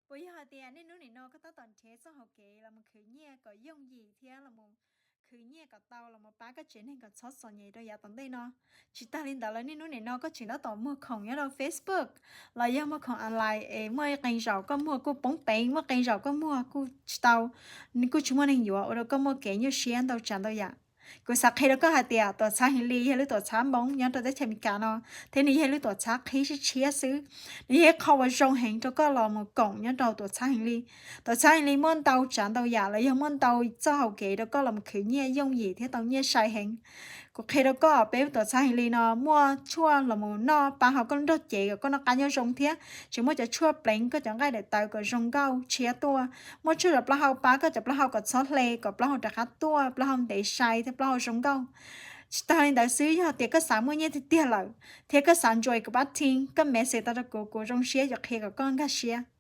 Puas yog hais tias niaj hnub nim no koj tab tom nrhiav txoj hau kev los mus khwv nyiaj kom yooj yim thiab los mus khwv nyiaj kom tau los mus pab koj tsev neeg kom txhob txom nyem rau yav tom ntej no? Tsis tas li ntawd los niaj hnub nim no koj tseem tab tom muag khoom nyob rau Facebook los yog muag khoom online es muaj qee zaum koj muag kuj poob peev, muaj qee zaum koj muag kuj tsis tau, kuj tsis muaj neeg yuav, ua rau koj muaj kev nyuaj siab ntau tsav ntau yam. Kuv xav qhia rau koj hais tias tuam txhab heev li yog lub tuam txhab npoob nyob rau teb chaws Amelikas no, thiab nws yog lub tuam txhab qhib siab tshiab xwb. Nws yog ib qho uas zoo heev rau koj los mus koom nyob rau tuam txhab heev li. Tuam txhab heev li muaj ntau tsav ntau yam los yog muaj ntau txoj hau kev rau koj los mus khwv nyiaj yooj yim thiab tau nyiaj sai heev. Kuv qhia rau koj, peb tuam txhab heev li no muaj tshuaj los mus noj pab hauv koj lub nrog cev kom koj noj qab nyob zoo thiab tseem muaj cov tshuaj pleev koj cov nqaij daim tawv kom zoo nkauj tshiab tuaj. Muaj tshuaj cov plaub hau pab koj cov plaub hau kom txhob hle, kom plaub hau rov qab tuaj, plaub hau ntev sai thiab plaub hau zoo nkauj. Tsis tas li ntawd xwb, yog tias koj xav muaj nyiaj tiag tiag lawm thiab koj xav ncuai kuv pab team, koj message tau rau kuv, kuv zoo siab yuav qhia kom koj nkag siab.